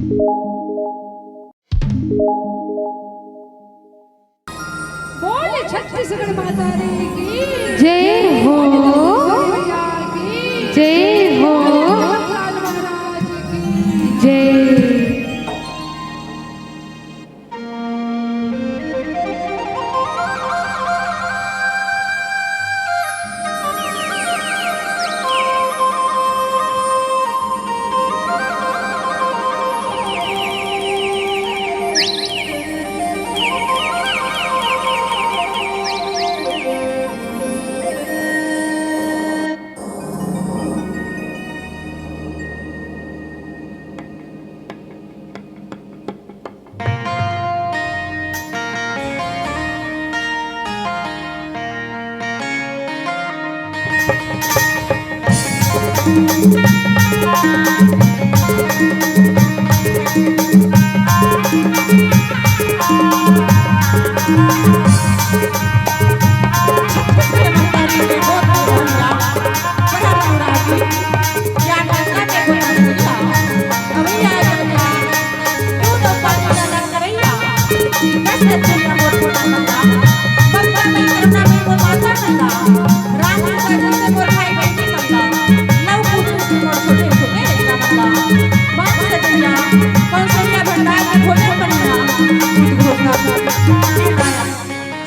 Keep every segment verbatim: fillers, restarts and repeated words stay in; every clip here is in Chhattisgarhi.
बोल छत्तीसगढ़ माता रे की जय हो। बोल भैया की जय हो। बोल भगवान महाराज की जय।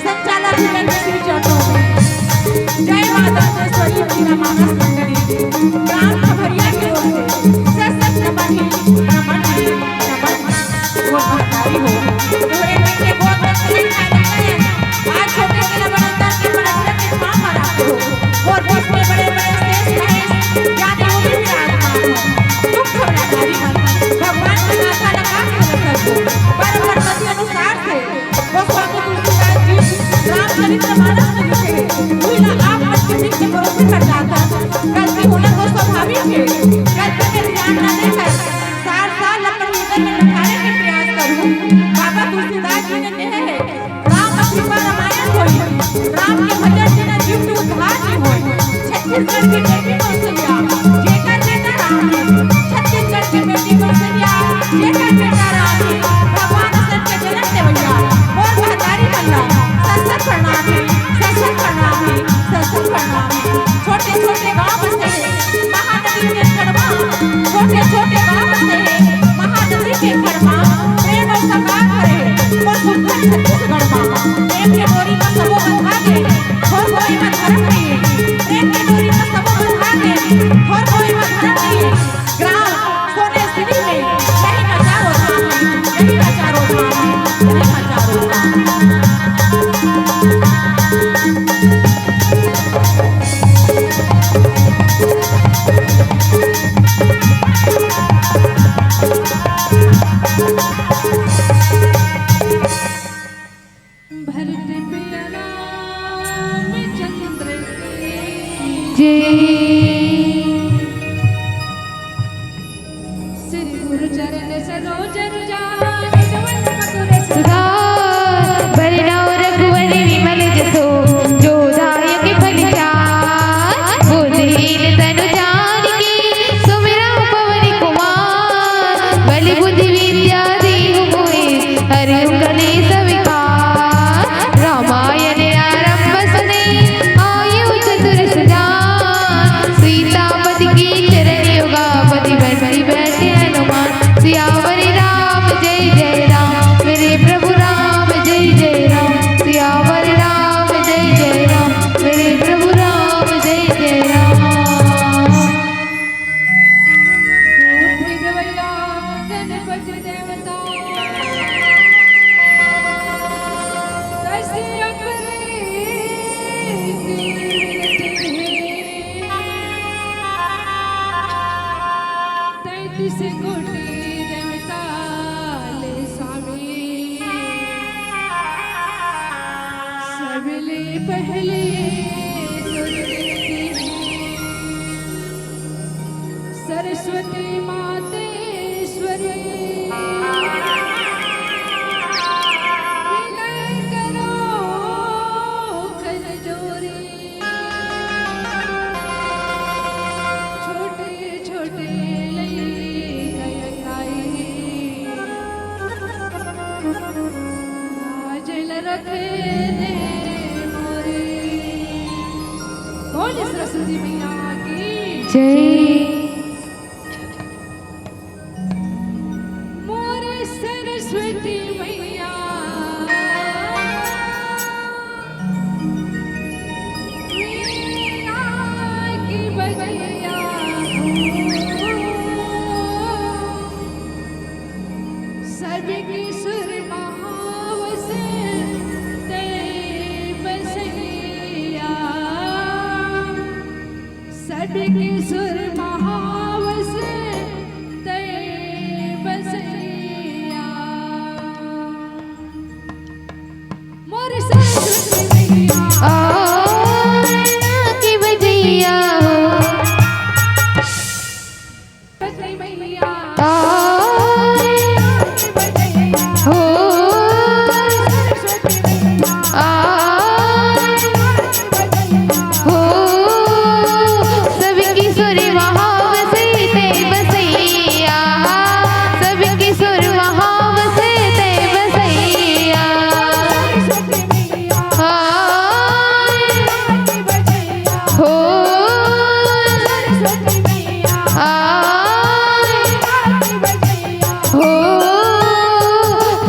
संचालक वीरेंद्र सिंह चौधरी, जय माता दंतेश्वरी महिला मानस मंडली, ग्राम खबरिया की ओर से सशस्त्र बहिनी नमन, नमन। वो महतारी हो, तोहरे बेटे बहुत बदतमीज पैदा करे। आज छोटे से लबन अंदर के पलटने के काम आ रहा हो। और उसमें बड़े बड़े शेष महेश, जाने वो भी विराजमान हो। तुम घबराकारी मत। भगवान का गाथा लगा के रखो। परम परमति अनुसार से वो स्वामी तुलसीदास जी रामचरित मानस में लिखे हैं। उहिला आप मन के दिल के भरोसे कर जाता। गलती होना तो स्वाभाविक है। गलती में ध्यान न देकर सार साल अपन हृदय में बैठाने के प्रयास करूं। बाबा तुलसीदास जी ने कहे हैं, राम कृपा रमायण होई, राम के भजन बिना जीव के उद्धार नहीं होई। छत्तीसगढ़ की बेटी कौशल्या, जेकर बेटा राम है। छत्तीसगढ़ की बेटी कौशल्या, जेकर बेटा राम है। भगवान दशरथ के जनक देवैया, मोर महतारी मल्ला, सत सत प्रणाम है, सत सत प्रणाम है, सत सत प्रणाम है। छोटे छोटे गांव से महानदी के कड़वा, छोटे छोटे गांव से महानदी के कड़वा, प्रेम और सौगात भरे वो सुंदर छत्तीसगढ़ मा। प्रेम के डोरी मा सबो बंधा गे, थोर कोई मा धरम नइ हे। प्रेम के डोरी मा सबो बंधा गे, थोर कोई मा धरम नइ हे। ग्राम सोने सिरी में यही का चारों धाम है, यही का चारों धाम है, यही का चारों धाम है। भरत पिया रामचंद्र की जय। श्री गुरु चरण सरोज रज निज मन मधुर सुधार। सुधार। बरनउँ रघुवर विमल जसु, जो दायक फल चार। बुद्धिहीन तनु जानिके, सुमिरउँ पवन कुमार। बल बुद्धि विद्या देहु मोहे, हरषु कलेस विकार। रामायण आरंभ सुने, आयो चतुर सुजान। सीतापति के चरण युगापति, बंसी बैठे हनुमान। सियावर राम जय जय राम, मेरे प्रभु राम जय जय राम। सियावर राम जय जय राम, मेरे प्रभु राम जय जय राम। उठे गवैया गणपति देवता, दस अकरे की विनती है। तैंतीस कोटि देवता ले स्वामी, सबले पहले गुरु देवते हैं। सरस्वती मातेश्वरी, विनय करो कर जोरी। छोटे छोटे लइका काई, जय। मोर सरस्वती मैया, वीणा की बजैया हो। सबके सुर महावस तै बसैया, सबके सुर महावस तै बसैया। मोर सरस्वती मैया। आ, की बजैया हो। सरस्वती मैया। आ, की बजैया। हो। सरस्वती मैया। आ, की बजैया। हो, सबके सुर महावस तै बसैया, सबके सुर महावस तै बसैया। आ, हो, आ, हो,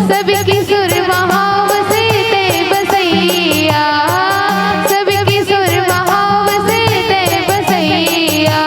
सबके सुर महावस तै बसैया, सबके सुर महावस तै बसैया।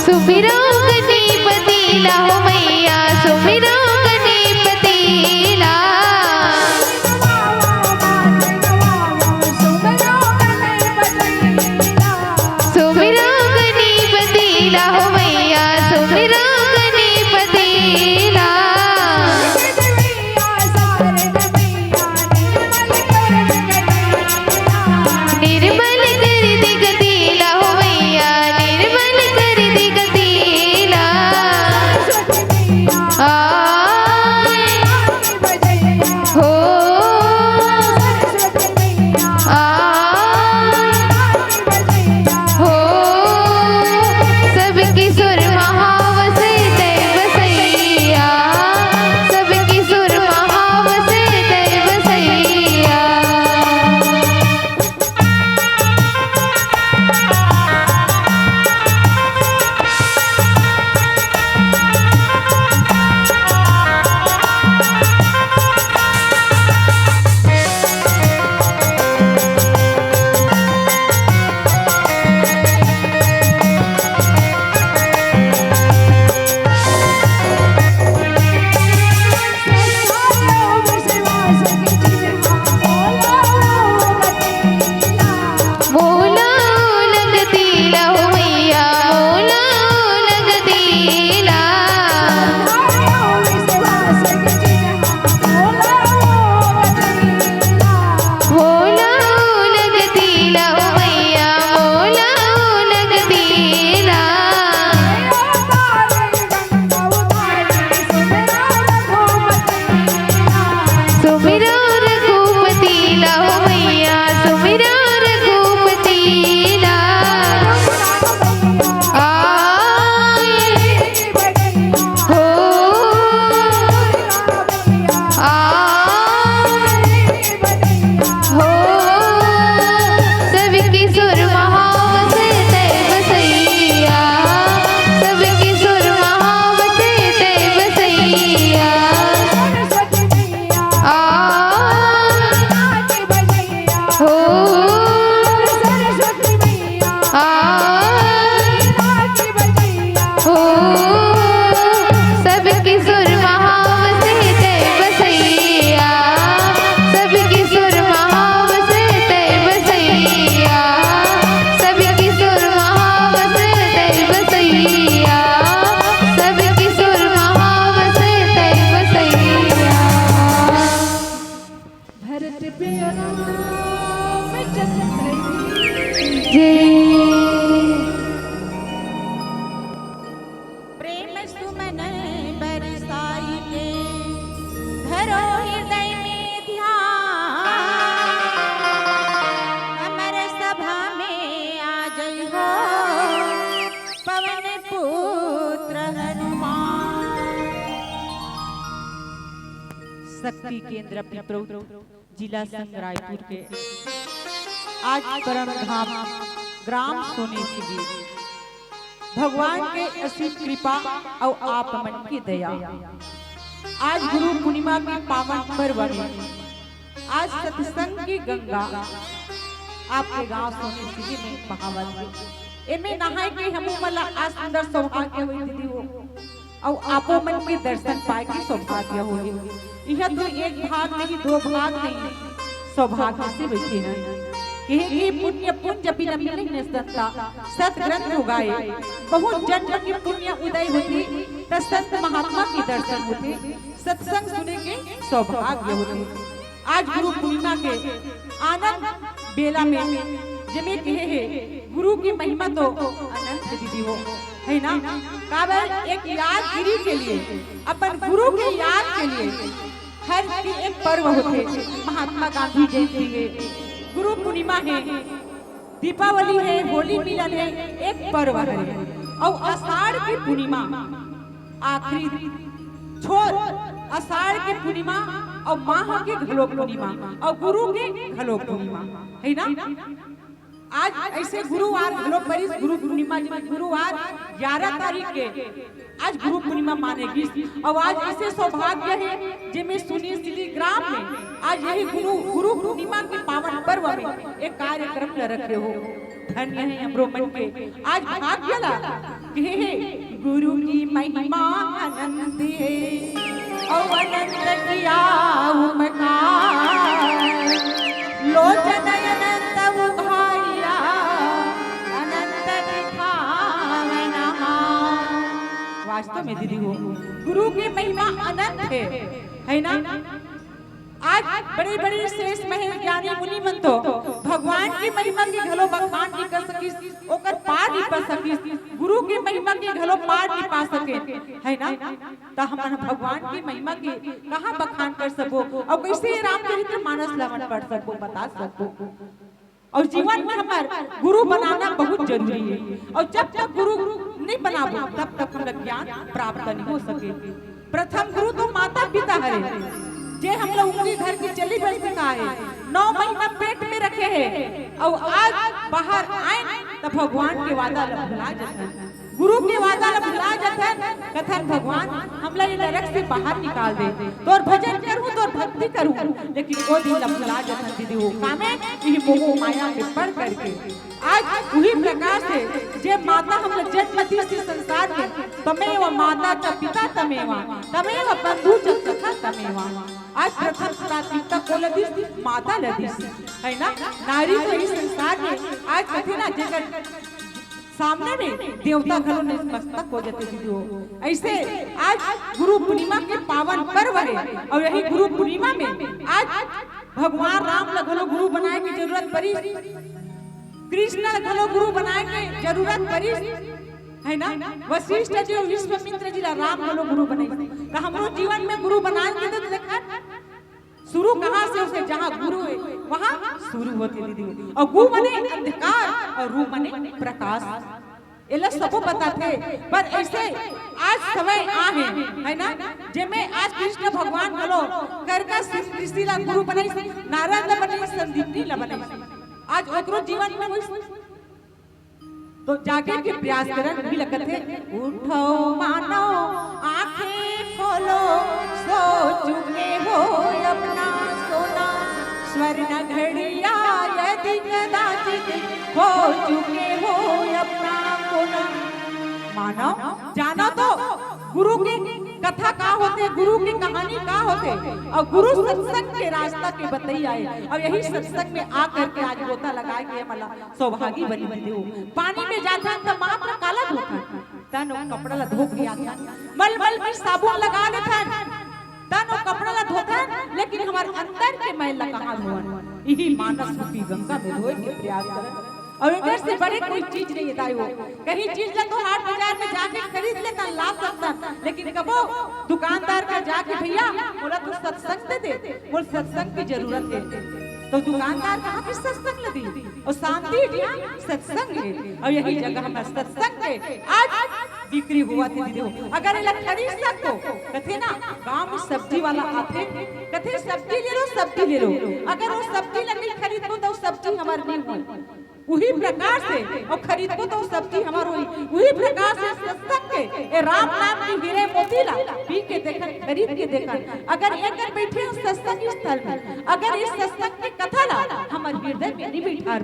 सुमिरो गणपति ला हो मैया, सुमिरो गणपति ला। सुमिरो गणपति ला हो मैया, सुमिरो गणपति ला। निर्मल कर दे गति ला हो मैया, निर्मल कर दे गति ला। सुमन बरसाई के, धरो हृदय में ध्यान, अमर सभा में आ जइहो, पवन पुत्र हनुमान। शक्ति केंद्र पिपरौद, जिला संघ रायपुर के आज परम धाम ग्राम सोनी सिविर, भगवान के असीम कृपा अउ आप मन की दया। आज गुरु पूर्णिमा के पावन पर्व में आज सत्संग की गंगा आपके गांव सोनी सिविर में बहावत हे। एमे नहाए के हमू मन ला आज सुंदर सौभाग्य होई दीदी हो। अउ आपो मन के दर्शन पाए के सौभाग्य होही। यह तो एक भाग नहीं, दो भाग नहीं, सौभाग्य से बैठे हैं। कहे कि पुण्य पुंज बिन मिलहिं न संता, सत ग्रंथ उगाए। बहुत जन्म के पुण्य उदय होथे, त संत महात्मा के दर्शन होथे, सत्संग सुने के सौभाग्य होथे। आज गुरु पूर्णिमा के आनंद बेला में जेमे कहे हे, गुरु की महिमा तो अनंत हे दीदी हो, है ना? काबर एक यादगिरी के लिए, अपन गुरु के याद के लिए हर की एक पर्व होथे। महात्मा गांधी जयंती हे, गुरु पूर्णिमा हे, दीपावली हे, होली मिलन हे, एक पर्व हे। अउ आषाढ़ की पूर्णिमा आखिरी छोर आषाढ़ के पूर्णिमा अउ माह के घलो पूर्णिमा अउ गुरु के घलो पूर्णिमा, है ना? आज ऐसे गुरुवार घलो परिस, गुरु पूर्णिमा, जेमे गुरुवार ग्यारह तारीख के आज गुरु पूर्णिमा माने गिस। अउ आज ऐसे सौभाग्य हे, जेमे सुनी सिविर ग्राम में आज यही गुरु, गुरु पूर्णिमा के पावन पर्व में एक कार्यक्रम ल रखे हो। धन्य हे हमरो मन के आज भाग्य ला कहे हे, गुरु की महिमा अनंत हे, अउ अनंत किया उपकार। लोचन अनंत उघारिया, अनंत दिखावन हार। वास्तव में दीदी हो, गुरु की महिमा अनंत हे, है ना? आज बड़े-बड़े श्रेष्ठ महेश ज्ञानी मुनि मन तो भगवान की महिमा के घलो बखान नइ कर सकिस, ओकर पार नइ पा सकिस, गुरु की महिमा के घलो पार नइ पा सके, है ना? त हमन भगवान की महिमा के कहाँ बखान कर सकबो अउ कइसे रामचरित मानस ला हमन पढ़ सकबो, बता सकबो? अउ जीवन में हमर गुरु बनाना बहुत जरूरी हे। अउ जब तक गुरु नइ बनाबो, तब तक हमला ज्ञान प्राप्त नइ हो सके। प्रथम गुरु तो माता पिता हरे, जे हमला उंगली धर के चले बर सिखाए, नौ महीना पेट में रखे हे, अउ आज बाहर आए त भगवान के वादा ला भुला जथन। गुरु के वादा ला भुला जथन, कथन, "भगवान, हमला ये नरक से बाहर निकाल दे। तोर भजन करूं, तोर भक्ति करूं, लेकिन ओ दिन ला भुला जथन दीदी हो।" कामे? इही मोह माया में पड़ करके। आज उही प्रकार से जे माता हमला जन्म दीस संसार में, "त्वमेव माता च पिता त्वमेव, त्वमेव बंधु च सखा त्वमेव।" आज प्रथम प्राथमिकता कोला दीस? माता ला दीस, है ना? नारी तो इही संसार में आज कथे ना, जेकर सामने में देवता घलो नतमस्तक हो जाथे दीदी हो। ऐसे आज गुरु पूर्णिमा के पावन पर्व हे अउ यही गुरु पूर्णिमा में आज भगवान राम ला घलो गुरु बनाए के जरूरत परिस, कृष्ण ला घलो गुरु बनाए के जरूरत परिस, है ना? वशिष्ठ जी, विश्वामित्र जी ला राम घलो गुरु बनाइस, त हमरो जीवन में गुरु बनाए के तो देखन शुरू कहाँ से होथे? जहाँ गुरु हे, वहाँ शुरू होथे दीदी। अउ गु मने अंधकार अउ रु मने प्रकाश, एला सबो बताथे। पर ऐसे आज समय आ हे, है ना, जेमे आज कृष्ण भगवान घलो करकस ऋषि ला गुरु बनाइस, नारद ला बनाइस, संदीपनी ला बनाइस। आज ओकरो जीवन में होइस। तो जागे के प्रयास करन, उही लगत हे, "उठो मानव, आंखें खोलो, सो चुके हो अपना सोना, स्वर्ण घड़िया यदि कदाचित खो चुके हो अपना कोना।" मानव, जानो तो गुरु के कथा का होथे, गुरु के कहानी का होथे, अउ गुरु सत्संग के रास्ता के बतइया हे, अउ यही सत्संग में आ करके आज गोता लगाए के हमला सौभागी बनी दीदी हो। पानी में जाथन त मात्र काला धोथन, तन अउ कपड़ा ला धो के आथन। मलमल के साबुन लगा लेथन, तन अउ कपड़ा ला धोथन, लेकिन हमर अंदर के मैल ला कहाँ धोवन? इही मानस रूपी गंगा में धोए के प्रयास करन। अउ एकर से बड़े कोई चीज नइ हे दाई हो। कहीं चीज ला तो हाट बाजार में जाके खरीद लेथन, ला सकथन, लेकिन कबो दुकानदार का जाके, "भैया, मोला तो सत्संग दे दे, मोला सत्संग की जरूरत है।" तो दुकानदार कहाँ के सत्संग ल दी? अउ शांति जिहाँ सत्संग हे, अउ यही जगह हमर सत्संग के आज बिक्री होवत हे दीदी हो। अगर एला खरीद सकबो, कथे ना, गांव में सब्जी वाला आथे, कथे, "सब्जी ले लो, सब्जी ले लो।" अगर वो सब्जी ला नहीं खरीदबो, तो वो सब्जी हमर नहीं होय। उही प्रकार से, अउ खरीदबो तो सब्जी हमर होई। उही प्रकार से सत्संग के, ए राम नाम की हीरे मोती ला पी के देखन, खरीद के देखन। अगर एकर बैठे हो सत्संग स्थल में, अगर इस सत्संग के कथा ला हमर हृदय में नहीं बिठार,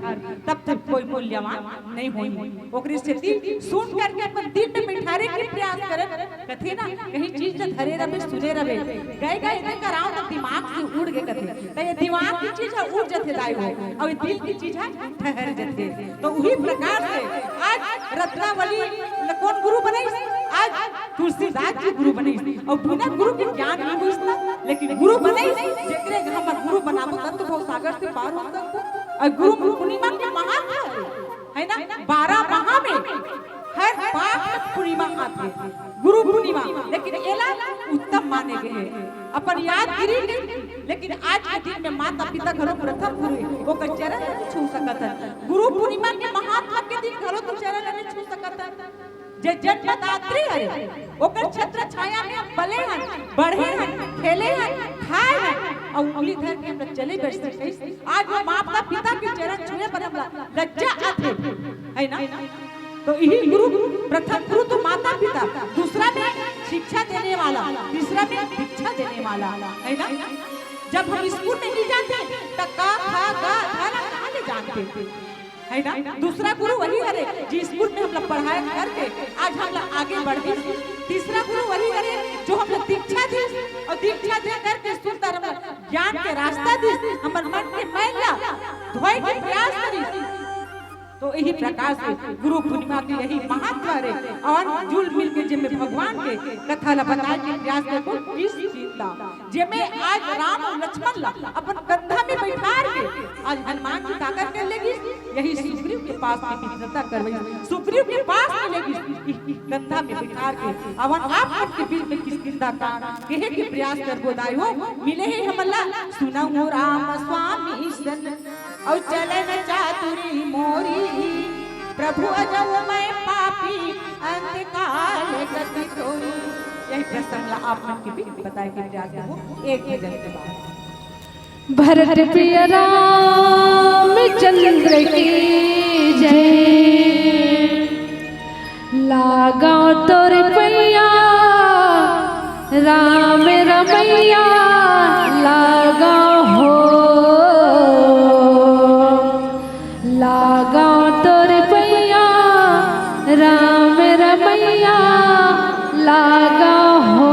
तब तक कोई मूल्यवान नहीं होई। ओकरे सेती सुन करके अपन दिल में बिठारे के प्रयास करन। कथे ना, कहीं चीज ल धरे रहे, सुने रहे, गए गए एदे कराओ तो दिमाग से उड़ गे कथे। त ये दिमाग की चीज ह उड़ जथे दाई हो, अउ ये दिल की चीज ह ठहर जथे। तो उही प्रकार से आज रत्नावली ल कोन गुरु बनाइस? आज तुलसीदास जी गुरु बनाइस। अउ बिना गुरु के ज्ञान नहीं होइस ना, लेकिन गुरु बनाइस, जेकरे हमर गुरु बनाबो तब तो भवसागर से पार हो सकबो। अउ गुरु पूर्णिमा के महत्व हे, है ना? बारह माह में हर पाठ पूर्णिमा आथे, गुरु पूर्णिमा, लेकिन एला उत्तम माने गे हे। अपन यादगिरी के, लेकिन आज के दिन में माता पिता घलो प्रथम गुरु हे, ओकर चरण ल नहीं छू सकत हन। गुरु पूर्णिमा के महात्मा के दिन घलो तो चरण ल नहीं छू सकत हन। जे जन्मदात्री हरे, ओकर छत्र छाया में हम पले हन, बढ़े हन, खेले हन, खाए हन, अउ उंगली धर के हम चले बैठ सकते। आज वो माता पिता के चरण छुए बर हमला लज्जा आथे, है ना? तो यही गुरु, प्रथम गुरु तो माता पिता, दूसरा में शिक्षा देने वाला, तीसरा में दीक्षा देने वाला, है ना? जब हम स्कूल में नहीं जाते, त क, ख, ग, घ ला कहाँ ले जानते? है ना? दूसरा गुरु वही हरे, जी स्कूल में हमला पढ़ाई करके आज हमला आगे बढ़े। तीसरा गुरु वही हरे, जो हमला दीक्षा दी अउ दीक्षा दे करके सुंदर हमला ज्ञान के रास्ता दी, हमर मन के मैल ला धोए के प्रयास करी। तो यही प्रकार से गुरु पूर्णिमा के यही महत्व हरे। अउ जुल मिल के जेमे भगवान के कथा ला बताए के प्रयास करबो, किस चीज ला, जेमे आज राम अउ लक्ष्मण ला अपन कंधा में बैठार के आज हनुमान जी काकर के ले गिस, यही सुग्रीव के पास में मित्रता करवई, सुग्रीव के पास में ले गिस, कंधा में बैठार के। अउ आप मन के बीच में किसकिंदा कांड कहे के प्रयास करबो दाई हो, मिले हे हमला। सुनहु राम स्वामी सन अउ चलन चातुरी मोरी, प्रभु अजउ मैं पापी अंत काल गति तोरी। यही प्रसंग ला आप मन के बीच बताए के प्रयास करबो एक भजन के बाद। भरत प्रिय रामचंद्र की जय। लागव तोर पैया राम रमैया, लागव हो, लागव तोर पैया राम रमैया, लागव हो।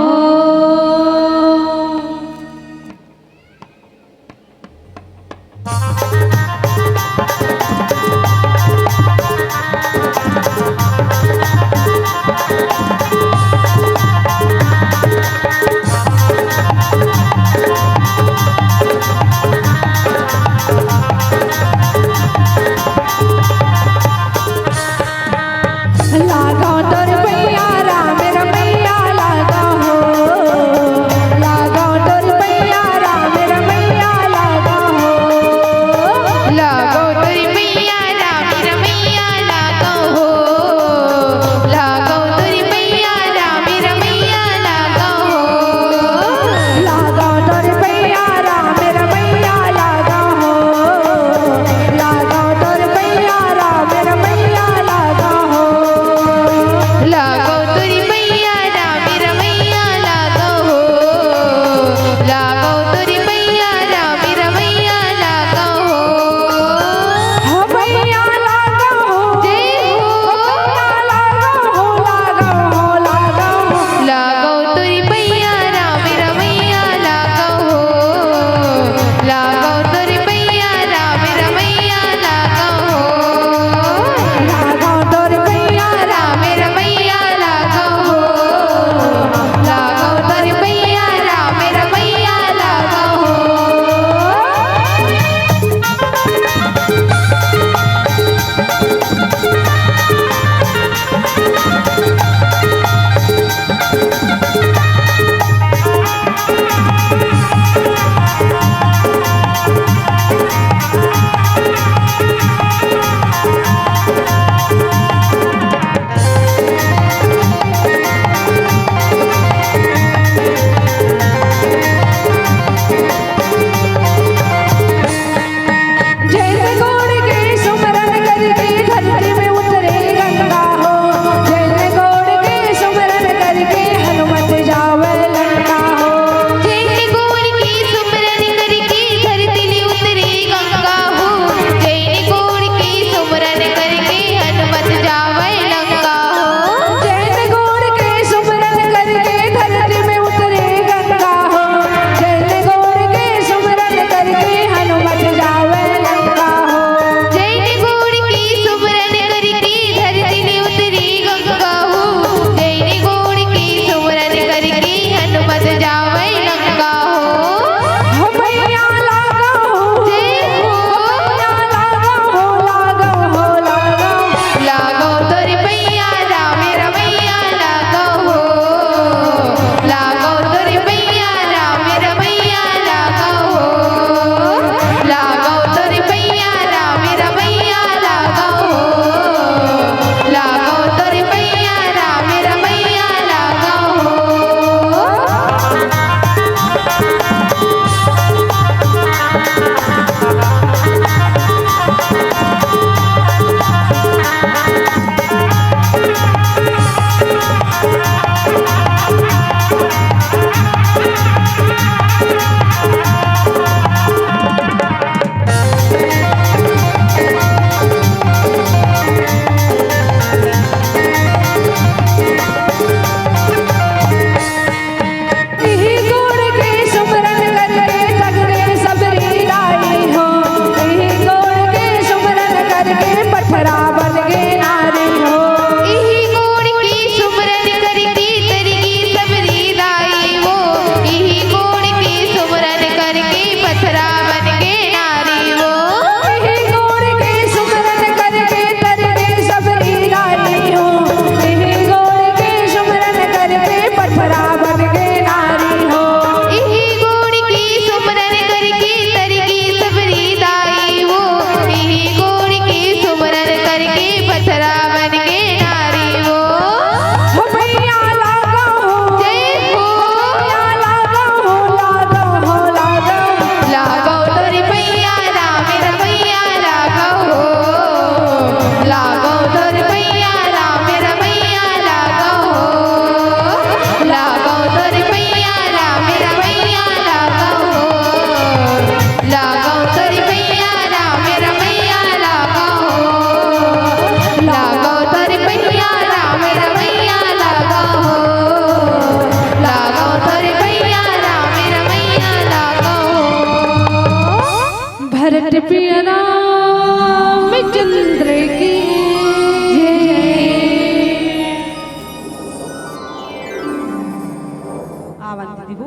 आवन दीदी हो,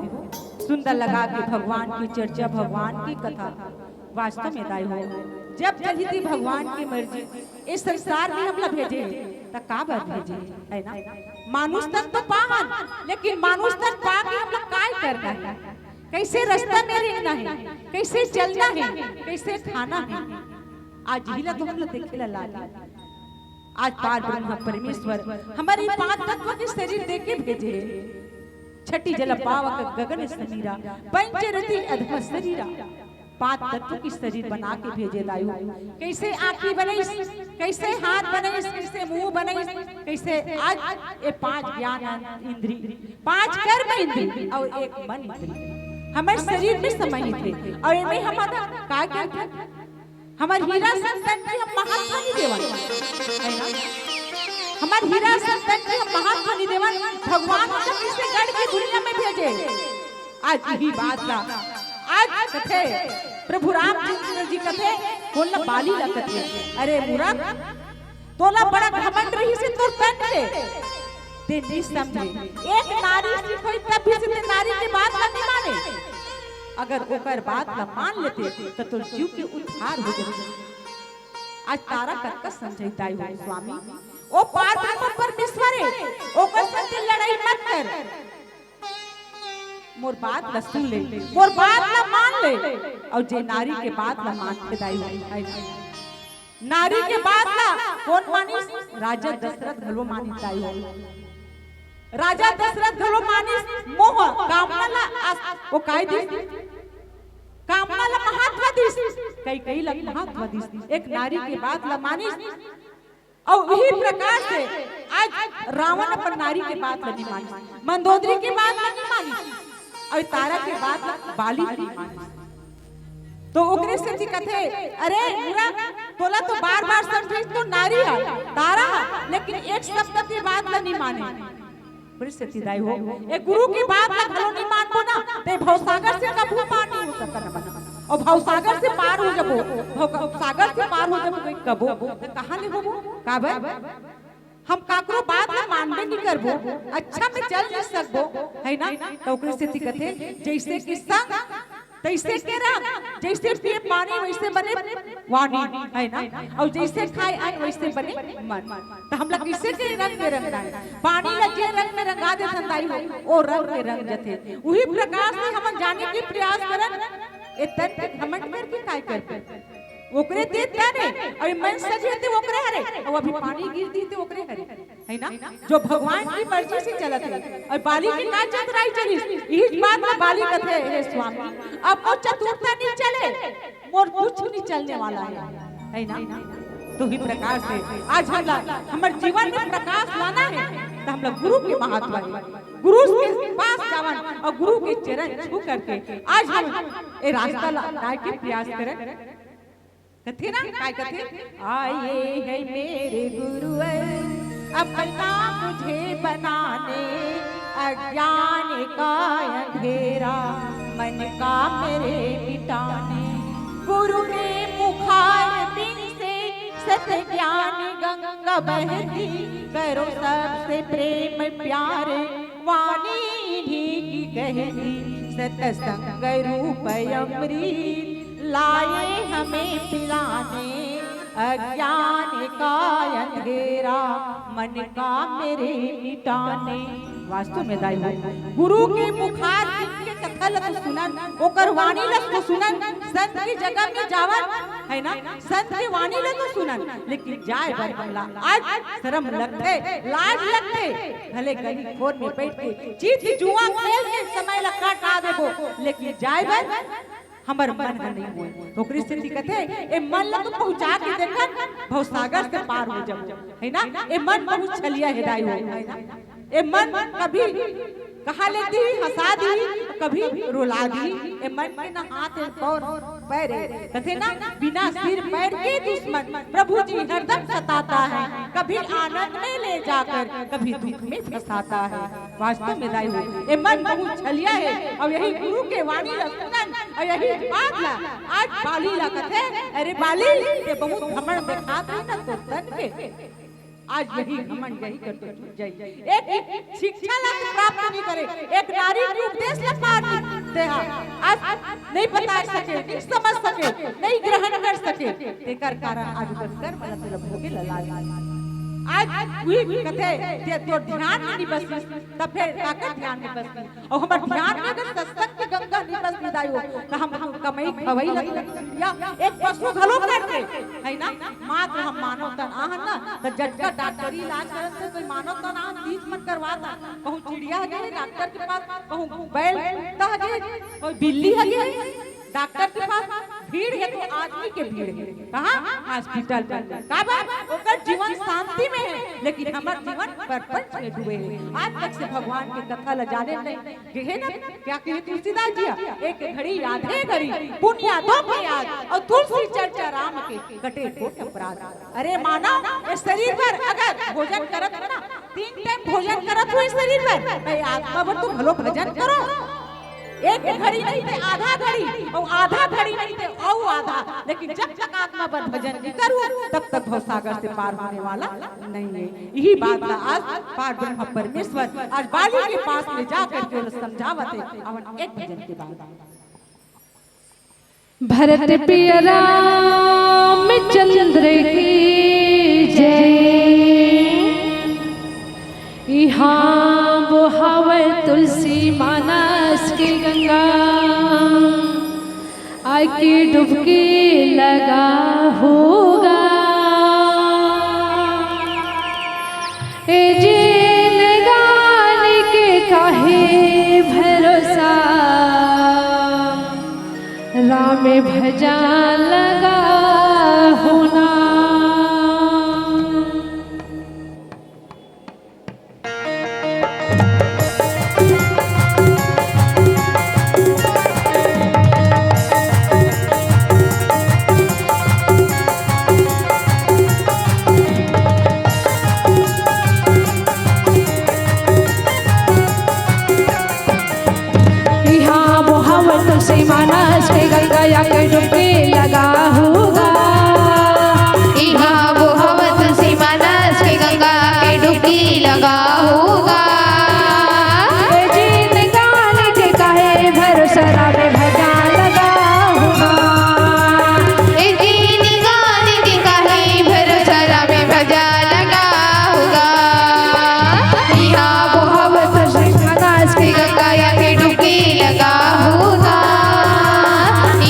सुंदर लगा के भगवान की चर्चा, भगवान की कथा। वास्तव में दाई हो, जब चलही थी भगवान की मर्जी, इस संसार में हमला भेजे हे, त काबर भेजे हे, है ना? मानुष तन तो पाहन, लेकिन मानुष तन पा के हमला काय करना हे? कैसे रास्ता में रेंगना हे, कैसे चलना हे, कैसे खाना हे, आज इही ला तो हमला देखे ला लागे। आज पार ब्रह्म परमेश्वर हमर ई पांच तत्व के शरीर देके भेजे हे। छठी जल पावक गगन समीरा, पंच रति अधम शरीरा। पांच तत्व के शरीर बना के भेजे दाई हो। कैसे आंखी बनइस, कैसे हाथ बनइस, कैसे मुंह बनइस, कैसे आज ये पांच ज्ञान इंद्री, पांच कर्म इंद्री अउ एक मन इंद्री हमर शरीर में समाहित हे। अउ एमे हमन का करथन? हमर हीरा संतन के हम महत्व नहीं देवन, है ना? हमर हीरा संतन के हम महत्व नहीं देवन। भगवान ओला किसे गढ़ के दुनिया में भेजे? आज इही बात ला, आज कथे प्रभु रामचंद्र जी कथे, कोन ला? बाली ला कथे, अरे मूरख, तोला बड़ा घमंड रहिसे तोर तन के, ते नहीं समझे। एक नारी सिखोई तब भी से ते नारी के बात ला नहीं माने। अगर ओकर बात ला मान लेते त तोर जीव के उद्धार हो जाते। आज तारा कतका समझाई दाई हो स्वामी, ओ पार ब्रह्म परमेश्वर हे, ओकर संग लड़ाई मत कर। मोर बात ला सुन ले, मोर बात ला मान ले। अउ जे नारी के बात ला मानथे दाई हो, नारी के बात ला कोन मानिस? राजा दशरथ घलो मानिस दाई हो। राजा दशरथ घलो मानिस, मोह कामना ला आस-, वो काय दिस? कामना ला महत्व दिस, कैकेयी ला महत्व दिस। एक नारी के बात ला मानिस। अउ इही प्रकार से आज रावण अपन नारी के बात ला नहीं मानिस, मंदोदरी के बात ला नहीं मानिस, अउ तारा के बात ला बाली नहीं मानिस। तो ओकरे सेती कथे, अरे मूरख, तोला तो बार-बार समझाइस तो नारी हा, तारा हा, लेकिन एक शब्द के बात ला नहीं माने। ओकरे सेती दाई हो, ए गुरु के बात ला घलो नहीं मानबो ना, ते भवसागर से कभू पार नहीं हो सकन बना। अउ भवसागर से पार हो जबो, भव-, सागर से पार हो जबो, कबो, त कहाँ ले होबो? काबर? हम काकरो बात ला मानबे नहीं करबो, अच्छा में चल नहीं सकबो, है ना? त ओकरे सेती कथे, जैसे कि संग तैसे के रंग, जैसे पिए पानी वैसे बने वाणी, है ना? अउ जैसे खाए अन्न वैसे बने मन। त हमला किसे के रंग में रंगना हे? पानी ला जे रंग में रंगा देथन दाई हो, ओ रंग में रंग जथे। उही प्रकार से हमन जाने के प्रयास करन, ए तन के घमंड करके काय करबे? ओकरे ते तन हे, अउ मन सजे ते ओकरे हरे, अउ अभी पानी गिर दी ते ओकरे हरे। है ना? जो भगवान की मर्जी से चलत हे। अउ बाली के का चतुराई चलिस, इही बात ला बाली कथे, हे स्वामी, अब मोर चतुरता नहीं चले, मोर कुछ नहीं चलने वाला हे, है ना? तो ही प्रकार से आज हमला हमर जीवन में प्रकाश लाना हे, त हमला गुरु के महत्व हे। गुरु के पास जावन अउ गुरु के चरण छू करके आज हम ए रास्ता ला लाए के प्रयास करन। कथे ना, काय कथे? आए हैं मेरे गुरुवर, अपना मुझे बनाने, अज्ञान का अंधेरा मन का मेरे मिटाने। गुरु के मुखार बिन से सत ज्ञान गंगा बहती, करो सबसे प्रेम प्यार, वाणी इन्हीं की कहती। सतसंग रूप अमृत लाए हमें पिलाने, अज्ञान का अंधेरा मन का मेरे मिटाने। वास्तव में दाई हो, गुरु के मुखार के कथा ल तो सुनन, ओकर वाणी ल तो सुनन, संत की जगह में जावन, है ना, संत के वाणी ल तो सुनन, लेकिन जाए बर हमला आज शरम लगथे, लाज लगथे। भले गली खोर में बैठ के चित जुआ खेल के समय ल काटा देबो, लेकिन जाए बर हमर मन ह नहीं होय। तो ओकरे सेती कथे, ए मन ल तो पहुंचा के देखन, भवसागर से पार हो जाबो, है ना? ए मन बहुत छलिया हे दाई हो, है ना? ए मन कभी कहा लेती, हंसा दी, कभी रुला दी। ए मन के ना हाथ हे, कौन पैर हे? कथे ना, बिना सिर पैर के दुश्मन प्रभु जी हरदम सताता है, कभी आनंद में ले जाकर, कभी दुख में फंसाता है। वास्तव में दाई हो, ए मन बहुत छलिया हे, अउ यही गुरु के वाणी ला सुनन, अउ यही बात ला आज बाली ला कथे, अरे बाली, ते बहुत घमंड दिखात हे ना तोर तन के, आज यही घमंड यही कर तो छूट जाई। एक शिक्षा ला तो प्राप्त नहीं करे, एक नारी के उपदेश ल पार नहीं, तेहा आज नहीं बता सके, नहीं समझ सके, नहीं ग्रहण कर सके, तेकर कारण आज ओकर कर्म ल तेला भोगे ल लाग। आज उही कथे, जे तोर ध्यान में नहीं बसिस, त फेर काकर ध्यान में बसही? अउ हमर ध्यान में अगर सत्संग के गंगा नहीं बसही दाई हो, त हम कमई खवई ल या एक पशु घलो करथे, है ना? मात्र हम मानव तन आहन ना, त जतका डॉक्टरी इलाज करत हे, कोई मानव तन आहन, तीस मन करवात हे। कहूँ चिड़िया ह गे डॉक्टर के पास, कहूँ बैल कुत्ता ह गे, कोई बिल्ली ह गे डॉक्टर के पास। भीड़ हे तो आदमी के भीड़ हे। कहाँ? हॉस्पिटल में। काबर? ओकर जीवन शांति में हे, लेकिन हमर जीवन प्रपंच में डूबे हे। आज तक से भगवान के कथा ल जाने नहीं गे हे ना। क्या कहे तुलसीदास जी ह? एक घड़ी आधे घड़ी, पुन यादों के याद, अउ तुलसी चर्चा राम के, कटे कोट अपराध। अरे मानव, ए शरीर बर अगर भोजन करत हो ना, तीन टाइम भोजन करत हो ए शरीर बर, त ए आत्मा बर तो घलो भजन करो। एक घड़ी नहीं ते आधा घड़ी, अउ आधा घड़ी नहीं ते अउ आधा, लेकिन जब तक आत्मा बर भजन नहीं करू, तब तक भवसागर से पार होने वाला नहीं है। यही बात ला आज पार ब्रह्म परमेश्वर आज बाली के पास में जा करके ओला समझावत हे। अवन एक भजन के बाद भरत पिय रामचंद्र की जय। इहाँ बोहावय तुलसी मानस के गंगा, आके डुबकी लगा होगा। ए जिनगानी के काहे भरोसा, राम भजन लगा होना। इहाँ बोहावत तुलसी मानस के गंगा, आके डुबकी लगा होगा। इहाँ बोहावत तुलसी मानस के गंगा, आके डुबकी लगा होगा। ए जिनगानी के काहे भरोसा, राम भजन लगा होगा। ए जिनगानी के काहे भरोसा, राम भजन लगा होगा। इहाँ बोहावत तुलसी मानस के गंगा, आके डुबकी लगा होगा।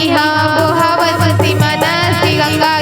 इहाँ बोहावत तुलसी मानस के गंगा,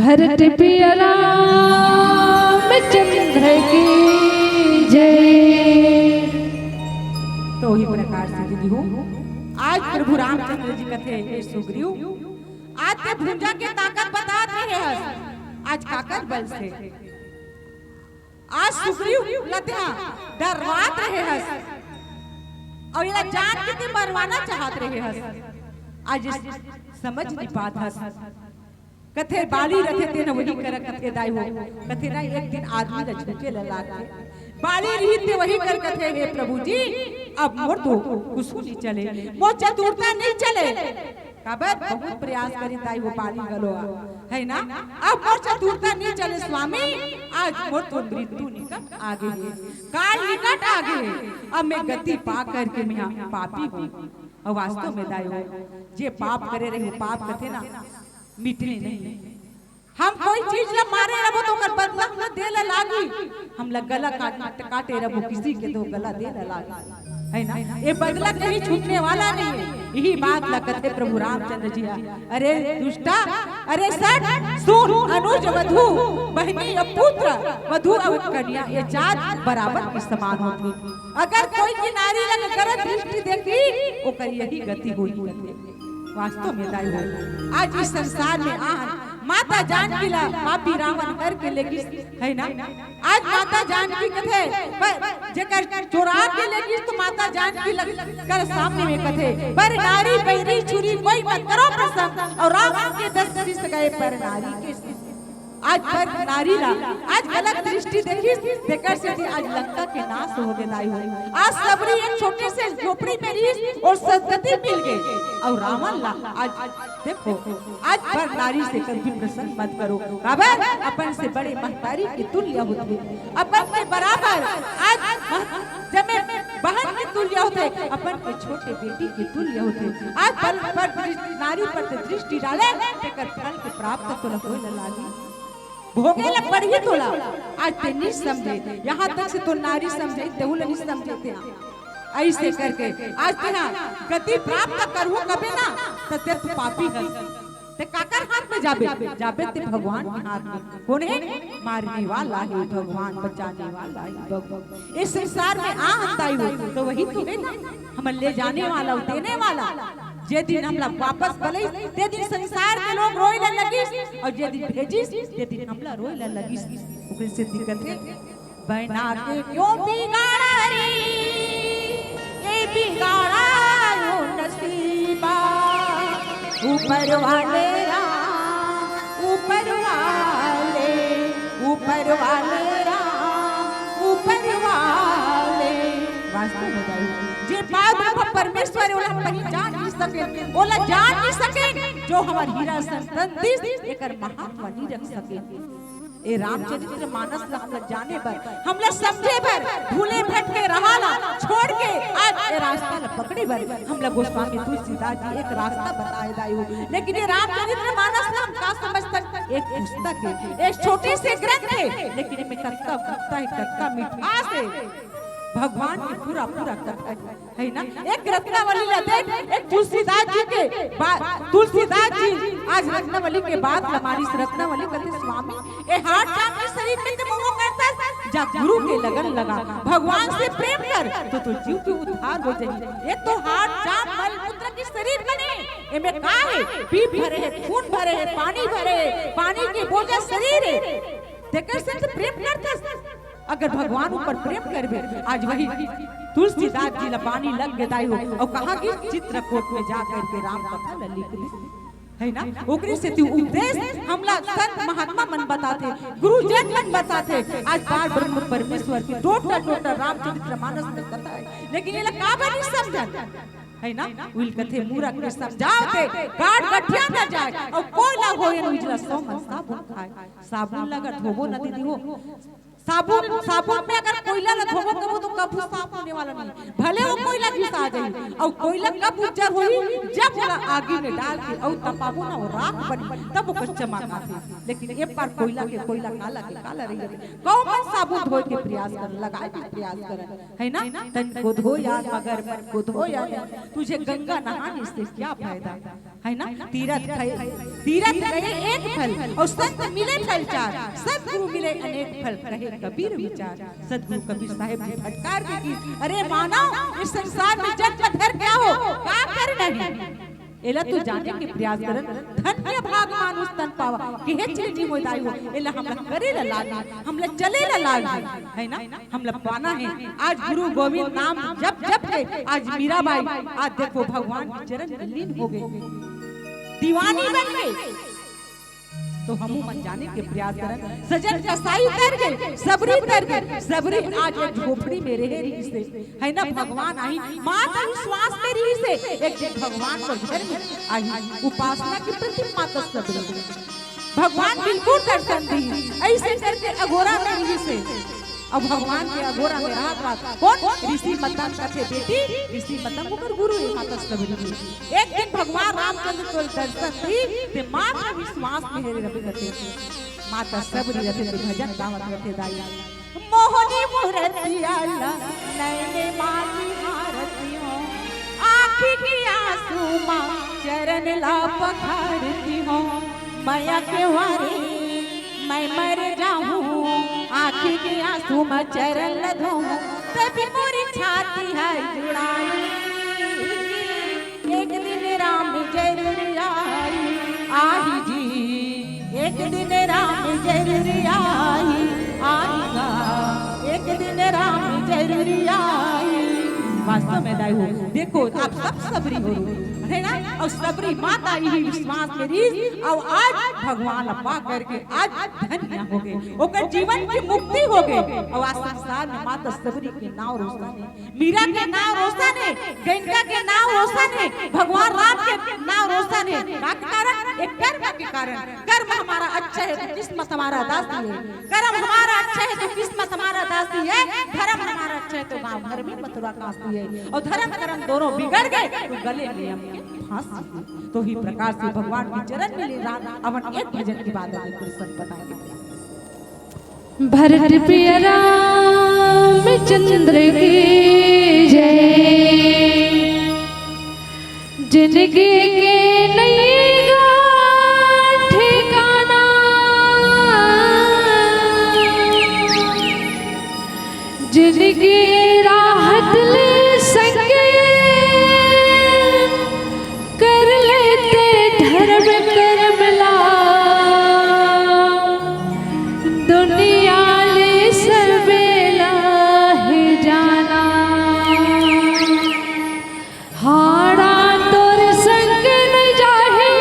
हरट पिया रामचंद्र की जय। तो ही प्रकार से दीदी हो, आज प्रभु रामचंद्र जी कथे, "हे सुग्रीव, आज ते भुंजा के ताकत बतात रहे हस, आज काकर बल से?" आज सुग्रीव ला तेहा डरवात रहे हस, अउ एला जान के ते मरवाना चाहत रहे हस, आज समझ नहीं पात हस। कथे बाली रथे तेन वही कर कथे दाई हो, कथे ना एक दिन आदमी ला झुके ला लागथे। बाली रही ते वही कर कथे, "हे प्रभु जी, अब मोर तो कुछु नहीं चले, मोर चतुरता नहीं चले।" काबर बहुत प्रयास करिन दाई हो बाली घलो, है ना? अब मोर चतुरता नहीं चले स्वामी, आज मोर तो मृत्यु निकट आगे हे। काल निकट आगे हे। अब मैं गति पा करके मैं पापी हूँ। अउ वास्तव में दाई हो, जे पाप करे रहे, पाप कथे ना, मिटने नहीं। हम कोई चीज ला मारे रहो तो ओकर बदला हमला दे ला लागी। हमला गला काट, काटे रहो किसी के तो गला दे ला लागी, है ना? ये बदला कहीं छूटने वाला नहीं है। यही बात ला कथे प्रभु रामचंद्र जी हा, "अरे दुष्टा, अरे सट, सुन, अनुज वधु, बहिनी अउ पुत्र, वधु अउ कन्या, ये चार बराबर के समान होथे। अगर कोई की नारी ला गलत दृष्टि देखी, ओकर यही गति होही," कथे। वास्तव में दाई हो, आज इस संसार में आन माता जानकी ला पापी रावण हर के लेगिस, है ना? आज माता जानकी कथे, पर जेकर चोरा के लेगिस तो माता जानकी लग कर सामने में कथे, "पर नारी बैरी छुरी कोई मत करो प्रसंग, अउ रावण के दस शीश गए पर नारी के शीश।" आज पर नारी ला आज गलत दृष्टि देखिस, तेकर सेती आज लंका के नाश हो गे दाई हो। आज सबरी एक छोटे से झोपड़ी में रहिस अउ सदगति मिल गे, अउ रावण ला आज देखो, आज पर नारी से कभी प्रसंग मत करो। काबर? अपन से बड़े महतारी के तुल्य होथे, अपन के बराबर आज मह-, जमे बहन के तुल्य होथे, अपन के छोटे बेटी के तुल्य होथे। आज पर, पर दृष्टि, नारी पर ते दृष्टि डाले, तेकर फल के प्राप्त तोला होए ला लागी, भोगे ला पड़ही तोला। आज ते नहीं समझे, यहाँ तक से तो नारी समझे, तेहू ला नहीं समझे ते। ऐसे करके आज तेहा गति प्राप्त करहू कबे ना, त ते तो पापी हस। ते काकर हाथ में जाबे? जाबे ते भगवान के हाथ में। कोन हे? मारने वाला हे भगवान, बचाने वाला हे भगवान। इस संसार में आ हम दाई हो, तो वही तो हे ना, हमन ले जाने वाला, देने वाला। जे दिन हमला वापस बलइस, ते दिन संसार के लोग रोए ला लगिस, अउ जे दिन भेजिस, ते दिन हमला रोए ला लगिस। ओकरे सेती कथे, "बना के क्यों बिगाड़ा रे, ये बिगाड़ा यो नसीबा, ऊपर वाले राम, ऊपर वाले, ऊपर वाले राम, ऊपर वाले।" वास्तव में दाई, जे पार ब्रह्म परमेश्वर हे, ओला हम पहिचान नहीं सके, ओला जान नहीं सके, जो हमर हीरा संतन दिस, एकर महत्व नहीं रख सके। ए रामचरित्र मानस ला हमला जाने बर, हमला समझे बर, भूले भटके रहा ला छोड़ के आज ए रास्ता ला पकड़े बर हमला गोस्वामी तुलसीदास जी एक रास्ता बताए दाई हो। लेकिन ए रामचरित्र मानस ला हम का समझथन? एक पुस्तक हे, एक छोटे से ग्रंथ हे, लेकिन एमे कतका गुप्ता हे, कतका मिठास हे। भगवान के पूरा पूरा कथा हे, है ना? एक रत्नावली ला देख, एक तुलसीदास जी के बा-, तुलसीदास जी आज रत्नावली के बात ला मानिस। रत्नावली कथे, "स्वामी, ए हाड़ चाम के शरीर में ते मोह करथस, जा गुरु के लगन लगा, भगवान से प्रेम कर, तो तोर जीव के उद्धार हो जाही।" एक तो हाड़ चाम मल मूत्र के शरीर बने, एमे का हे? पीप भरे हे, खून भरे हे, पानी भरे हे, पानी के बोझा शरीर हे, तेकर से ते प्रेम करथस। अगर भगवान ऊपर प्रेम करबे, आज वही तुलसीदास जी ला पानी लग गे दाई हो, अउ कहाँ गिस? चित्रकूट में जा करके राम कथा ला लिख दिस, है ना? ओकरे सेती उपदेश हमला संत महात्मा मन बताथे, गुरुजन मन बताथे। आज पार ब्रह्म परमेश्वर के टोटा टोटा रामचरित्र मानस में कथा हे, लेकिन एला काबर नहीं समझन, है ना? उहिल कथे, "मूरख के समझावथे, गाड़ गठिया न जाए, अउ कोयला होए न उजला, सौ मन साबुन खाए।" साबुन ला अगर धोबो न दीदी हो, साबुन, साबुन में अगर कोइला ला धोबो करबो तो कभू साफ होने वाला नहीं, भले वो कोइला घिसा जाही। अउ कोइला कब उज्जर होही? जब ओला आगी में डाल के अउ तपाबो ना, वो राख बनही, तब ओकर चमक आथे। लेकिन एक बार कोइला के कोइला, काला के काला रही जाथे। कौन मन साबुन धोए के प्रयास करन, लगाए के प्रयास करन, है ना? तन को धो यार, मगर मन को धो यार, तुझे गंगा नहाने से क्या फायदा, है ना? तीरथ फल, तीरथ गए एक फल, अउ संत मिले फल चार, सदगुरु मिले अनेक फल, कहे कबीर विचार। सदगुरु कबीर साहेब जी फटकार के कि अरे मानव, इस संसार में जन्म धर क्या हो, का करना है? एला तो जाने के प्रयास करन। धन्य भाग मानुष तन पावा, कि हे चिरंजीव मोय दाई हो, एला हमला करे ला लाग, हमला चले ला लाग, है ना? हमला पाना है। आज गुरु गोविंद नाम जप जप के आज मीराबाई, आज देखो भगवान के चरण में लीन हो गई, दीवानी बन गई। तो हमू मन जाने के प्रयास करन, सजन कसाई तर गए, सबरी तर गए, सबरी आज एक झोपड़ी में रहे रहिसे, है ना? भगवान आही, माता विश्वास में रहिसे, एक दिन भगवान कर घर में आही। उपासना के प्रतीक माता सबरी, भगवान बिल्कुल दर्शन दी, ऐसे करके अघोरा में रहिसे। अब भगवान के अघोरा में रहत रहत कोन? ऋषि मतंग कथे, बेटी, ऋषि मतंग ओकर गुरु हे माता सबरी जी। एक दिन भगवान रामचंद्र तोल दर्शन दी, ते मात्र विश्वास में हे रवि रथे। माता सबरी रथे ते भजन गावत रथे दाई। मोहनी मूरतिया ला नैने माती हारती हो, आँखी के आंसू मा चरण ला पखारती हो। मया के वारी मैं मर जाहूँ, आँखी के आंसू मा चरण ला धोहूँ, तभी मोरी छाती है जुड़ाई। एक दिन राम जरूर आई, आही जी, एक दिन राम जरूर आई, आएगा, एक दिन राम जरूर आई। वास्तव में दाई हो, देखो, आप सब सबरी हो, है ना? अउ सबरी माता इही विश्वास में रहिस, अउ आज भगवान ला पा करके आज धन्य हो गए, ओकर जीवन की मुक्ति हो गए। अउ आज संसार में माता सबरी के नाव रोशन हे, मीरा के नाव रोशन हे, गयनका के नाव रोशन हे, भगवान राम के नाव रोशन हे। का के कारण? एक कर्म के कारण। कर्म हमारा अच्छा है तो किस्मत हमारा दासी है, कर्म हमारा अच्छा है तो किस्मत हमारा दासी है, धर्म हमारा अच्छा है तो गांव घर में मथुरा काशी है, अउ धर्म कर्म दोनों बिगड़ गए तो गले में यम के फांसी है। तो ही प्रकार से भगवान के चरण में ले रात अपन एक भजन के बाद अभी कृष्ण बताएंगे। भरत प्रिय रामचंद्र की जय। जिंदगी के नैया ठिकाना, जिंदगी राहत ले सके, कर लेते धर्म कर्म ला, दुनिया ले सबेला हे जाना। हाड़ा तोर संग न जाही,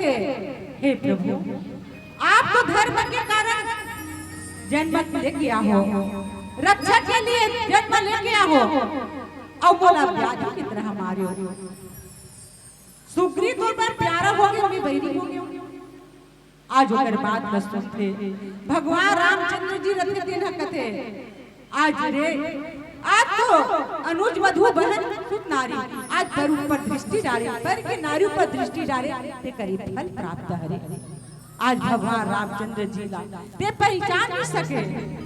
हे प्रभु, आप तो धर्म के कारण जन्म लेके आहो, रक्षा के लिए जन्म लेके आहो, अउ मोला व्याधि की तरह मारो। सुग्रीव तोर बर प्यारा हो गया, मैं बैरी हो गया। आज ओकर बात ल सुनथे, भगवान रामचंद्र जी रथे तेन ह कथे, आज रे, आज तो अनुज वधु बहन सुत नारी, आज पर ऊपर दृष्टि डारे, पर के नारी ऊपर दृष्टि डारे, ते करे फल प्राप्त हरे। आज भगवान रामचंद्र जी ला ते पहचान नहीं सके।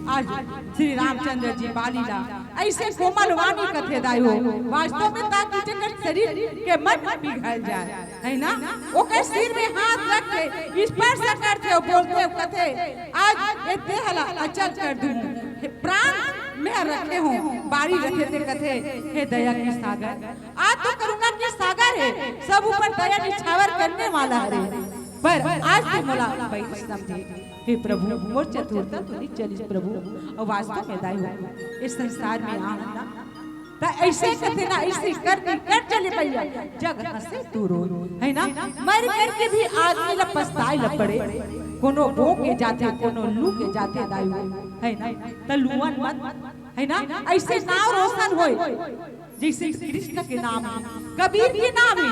आज श्री रामचंद्र जी बाली ला ऐसे कोमल वाणी कथे दाई हो, वास्तव में ताकि जेकर शरीर के मन पिघल जाए, है ना? ओकर सिर में हाथ रख के स्पर्श करथे अउ बोलथे अउ कथे, आज ये देह ला अचल कर दूं, हे प्राण मैं रखे हूँ, बारी रथे ते कथे, हे दया के सागर, आज तो करुणा के सागर है, सब ऊपर दया निछावर करने वाला है, पर आज तो मोला बैरी समझे। हे प्रभु, मोर चतुरता तो नहीं चलिस प्रभु। अउ वास्तव में दाई हो, इस संसार में आ ना, त ऐसे कथे ना, ऐसे कर दी, कर चले भैया, जग हंसे तू रो, है ना? मर करके भी आदमी ला पछताए ला पड़े, कोनो बो के जाथे, कोनो लू के जाथे दाई हो, है ना? त लुअन मत, है ना? ऐसे नाव रोशन होए, जैसे कृष्ण के नाम है, कबीर के नाम है,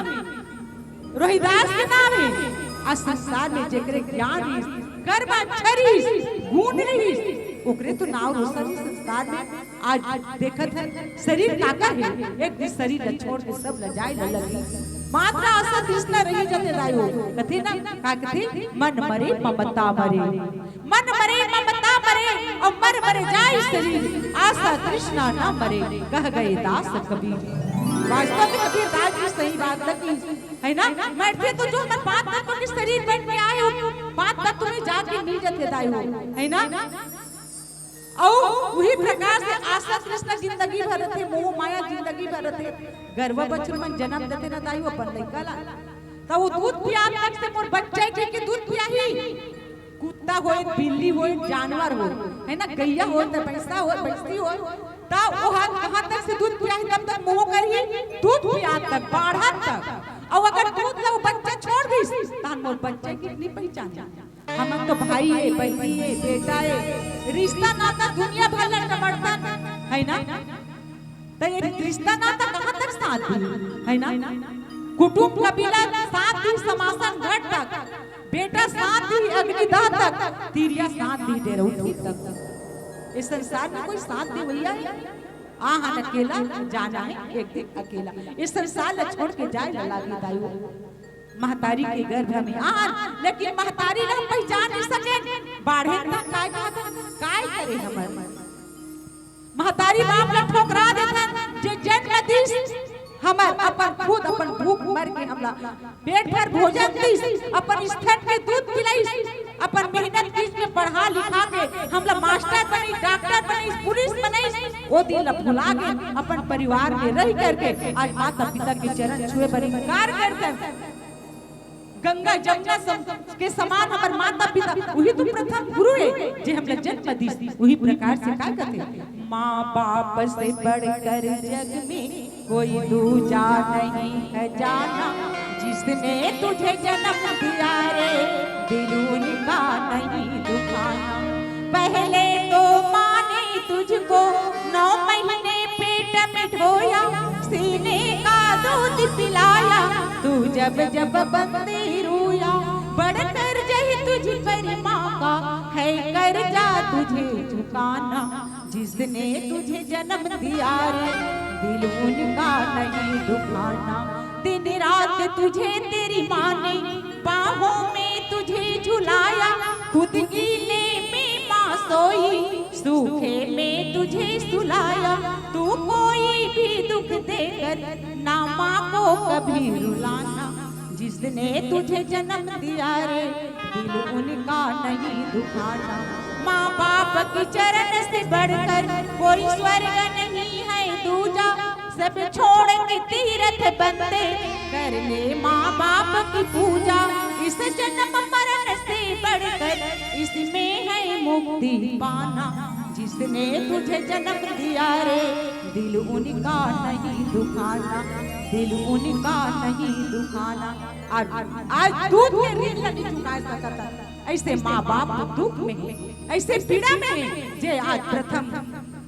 रोहिदास के नाम है। आज संसार में जेकरे ज्ञान है, कर्म अच्छा रहिस, गुण रहिस, ओकरे तो नाव रोशन है संसार में। आज देखत है शरीर काकर है, एक दिन शरीर ला छोड़ के सब ला जाए ला लगी। मात्र आशा तृष्णा रही जते दाई हो, कथे ना, का कथे, मन मरे ममता मरे, मन मरे ममता मरे, अउ मर मरे जाए शरीर, आशा तृष्णा न मरे, कह गए दास कबीर। वास्तव में कबीर दास जी सही बात लगी, है ना? मरथे तो जो हमर पांच तत्व के शरीर बन के आए हो, पांच तत्व में जाके मिल जथे दाई हो, है ना? अउ उही प्रकार से आशा तृष्णा जिंदगी भर रथे, मोह माया जिंदगी भर रथे। गरवा बछरू मन जन्म देथे ना दाई हो अपन लइका ला, त वो दूध पियात तक से मोर बच्चा के, के दूध पियाही। कुत्ता होय, बिल्ली होय, जानवर होय, है ना, गैया होय, त भैंसा होय, भैंसी होय, त वो ह कहाँ तक से दूध पियाही, तब तक मोह करही, दूध पियात तक, बाढ़त तक। अउ अगर दूध ला वो बच्चा छोड़ दिस, तहन मोर बच्चा के नहीं पहचान। हमन तो भाई ए, बहिनी ए, बेटा ए, रिश्ता नाता दुनिया भर ला टमड़थन, है ना? त ये रिश्ता नाता कहाँ तक साथ दी, है ना? कुटुंब कबीला साथ दी, समासन घट तक, बेटा साथ दी, अग्निदाह तक, तिरिया साथ दी, डेरौठी तक। इस संसार में कोई साथ देवइया है? आ हन अकेला, जाना है एक दिन अकेला। इस संसार ला छोड़ के जाए ला लागी दाई हो। महतारी के गर्भ में आन, लेकिन महतारी ला हम पहचान नहीं सके। बाढ़े तक काय कहत, काय करे हमर महतारी बाप ला ठोकरा देथन, जे जन्म दिस, हमर अपन खुद अपन भूख मर के हमला पेट भर भोजन दिस, अपन स्तन के दूध पिलाइस, अपन मेहनत किस के पढ़ा लिखा के हमला मास्टर बनी, डॉक्टर बनी, पुलिस बनाइस, ओ दिन ला भुला के अपन परिवार में रह करके आज माता पिता के चरण छुए बर इनकार कर दे। गंगा जमुना सम-, के समान हमर माता पिता, वही तो प्रथम गुरु है, जे हमला जन्म दिस। वही प्रकार से का कहते, माँ बाप से बढ़कर जग में कोई दूजा नहीं है जाना। जिसने तुझे जन्म दिया रे, दिल उनका नहीं दुखाना। पहले तो माँ ने तुझको नौ महीने पेट में ढोया, सीने का दूध पिलाया, तू जब जब बंदी रोया। बड़ कर्ज है तुझ पर माँ का, है कर्जा तुझे चुकाना। जिसने तुझे जन्म दिया रे, दिल उनका नहीं दुखाना। दिन रात तुझे तेरी माँ ने बाहों में तुझे झुलाया, खुद गीले में माँ सोई, सूखे में तुझे सुलाया। तू कोई भी दुख देकर ना माँ को कभी रुलाना। जिसने तुझे जन्म दिया रे, दिल उनका नहीं दुखाना। माँ बाप के चरण से बढ़कर कोई स्वर्ग नहीं है दूजा। सब छोड़ के तीरथ बंदे, कर ले माँ बाप की पूजा। इस जन्म मरण से बढ़कर इसमें है मुक्ति पाना। जिसने तुझे जन्म दिया रे, दिल उनका नहीं दुखाना। दिल उनका नहीं दुखाना। अउ आज दूध के ऋण ला नहीं चुकाय सकत। अइसे माँ बाप तो दुख में हे, अइसे पीड़ा में हे, जे आज प्रथम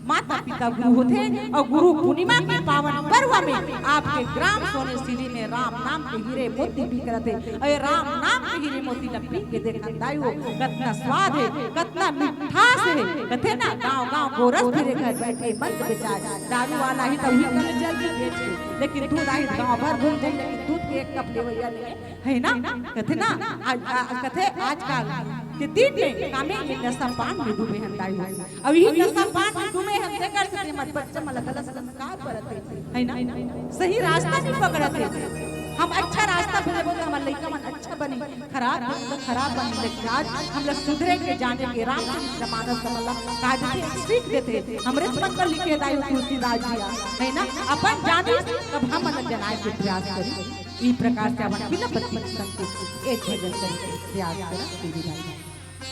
माता पिता गुरु होथे अउ गुरु पूर्णिमा के पावन पर्व में आपके ग्राम सोनेसिरी में राम नाम के हीरे मोती बिखरत हे। अउ ये राम नाम के हीरे मोती ला पी के देखन दाई हो, कतना स्वाद हे, कतना मिठास हे। कथे ना, गाँव गाँव गोरस फिरे, घर बैठे मंद विचार। दारू वाला ही तो उही कने जल्दी बेच के, लेकिन दूध आही गाँव भर घूम जाही, लेकिन दूध के एक कप लेवइया नहीं हे। हे ना? कथे ना, आज, आ, कथे आजकल के दिन में कामे में नशा पान में डूबे हन दाई हो। अउ इही नशा पान में डूबे हन, तेकर से हमर बच्चा मन ला गलत संस्कार परत हे, हे ना? सही रास्ता नहीं पकड़त हे। हम अच्छा रास्ता पे लेबो तो हमर लइका मन अच्छा बनही, खराब बनही तो खराब बनही। लेकिन आज हम लोग सुधरे के, जाने के, रामचरित मानस हमन ला का देथे, सीख देथे। हमरेच मन बर लिखे दाई हो तुलसीदास जी हा, हे ना? अपन जानिस तब हमन ला जनाय के प्रयास करिस। ई प्रकार से अपन बिना पति संग के एक भजन करके प्रयास करत हे।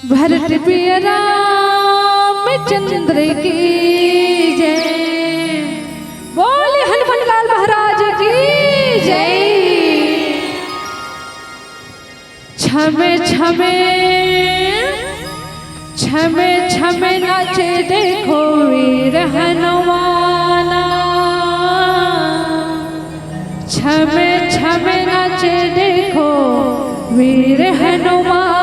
भरत प्रिय रामचंद्र की जय। बोले हनुमान लाल महाराज की जय। छमे छमे, छमे छमे नाचे देखो वीर हनुमाना। छमे छमे नाचे देखो वीर हनुमाना।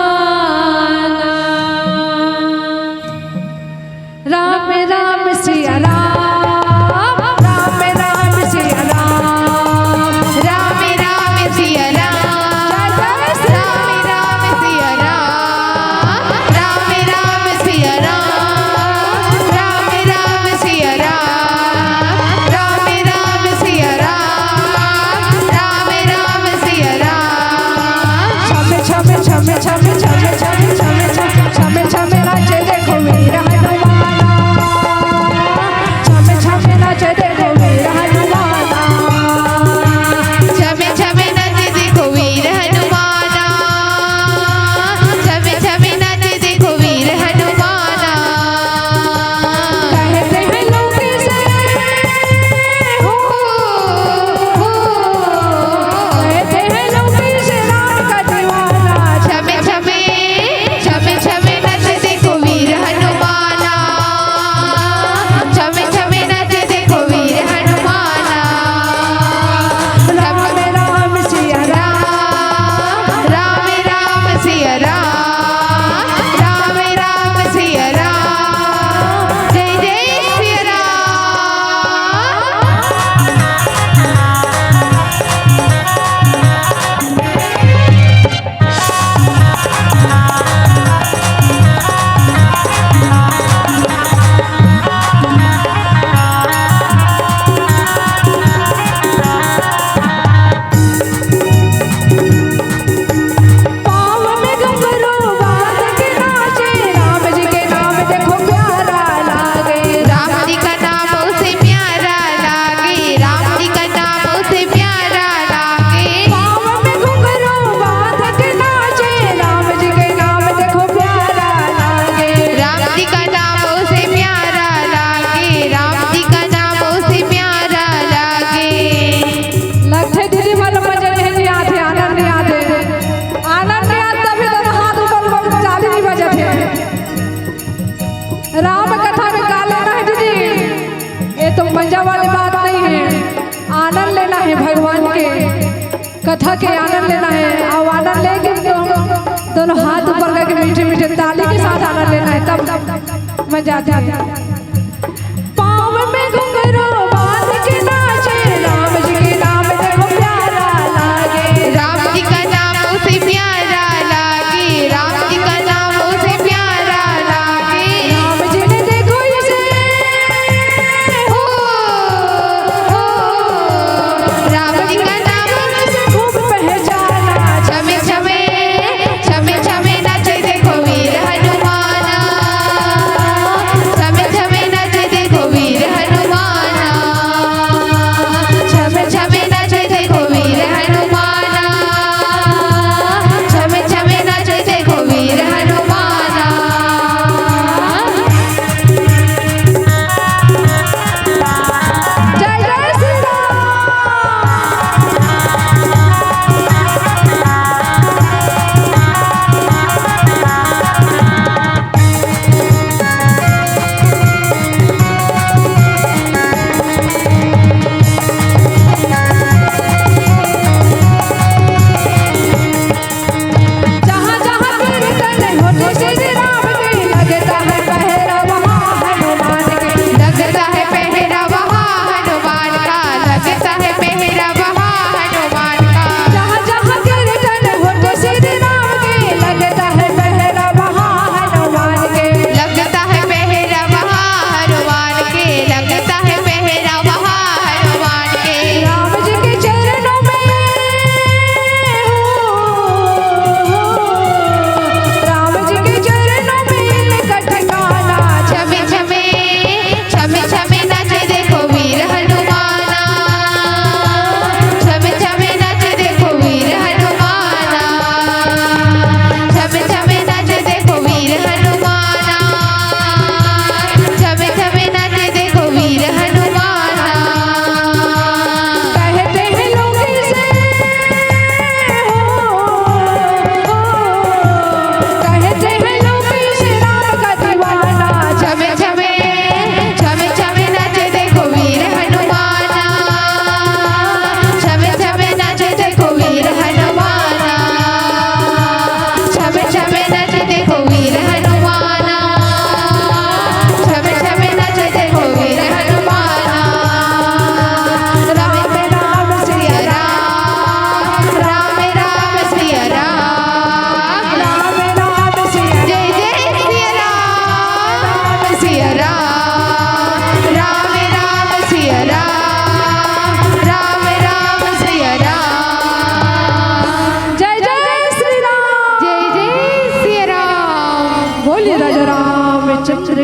राम राम सिया राम, राम राम सिया राम, राम राम सिया राम, राम राम सिया राम, राम राम सिया राम, राम राम सिया राम, राम राम सिया राम, राम राम सिया राम। छम छम छम छम छम छम छम छम छम छम नाचे देखो वीर हनुमाना। छम छम नाचे देखो वीर हनुमाना। छम छम नाचे देखो वीर हनुमाना। छम छम नाचे देखो वीर हनुमाना। कहते हैं लोग इसे, हो, हो, कहते हैं लोग इसे राम का दीवाना। छमे छमे, छमे छमे नाचे देखो वीर हनुमाना। छमे छमे नाचे देखो वीर हनुमाना। राम राम सिया राम, राम राम सिया राम, राम राम सिया राम। जय जय सिया राम। पाँव में घुंघरू बांध के नाचे, राम जी के नाम देखो प्यारा लागे। राम जी का नाम उसे प्यारा लागे, राम जी का नाम उसे प्यारा लागे। पाँव में घुंघरू बांध के नाचे, राम जी के नाम देखो प्यारा लागे। राम जी का नाम उसे प्यारा लागे, राम जी का नाम उसे प्यारा लागे। लगथे दीदी मन मजा नहीं आथे, आनंद नहीं आथे। आनंद नहीं आथे तभी तो हाथ ऊपर ऊपर चाली नहीं बजत हे। राम कथा में का लेना है दीदी, ये तो मजा वाली बात नहीं है। आनंद लेना है भगवान के, कथा के आनंद लेना है। और आनंद लेके तो दोनों हाथ ऊपर करके मीठे मीठे ताली के साथ आनंद लेना है, तब मजा आती है। पाँव में घुंघरू बांध के नाचे, राम जी के नाम देखो प्यारा लागे। राम जी का नाम उसे प्यारा लागे, राम जी का नाम उसे प्यारा लागे। राम जी ने देखो इसे, हो, हो, राम जी का नाम उसे खूब पहचाना। छमे छमे, छमे छमे नाचे देखो वीर हनुमाना। छमे छमे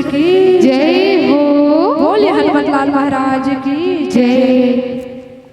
की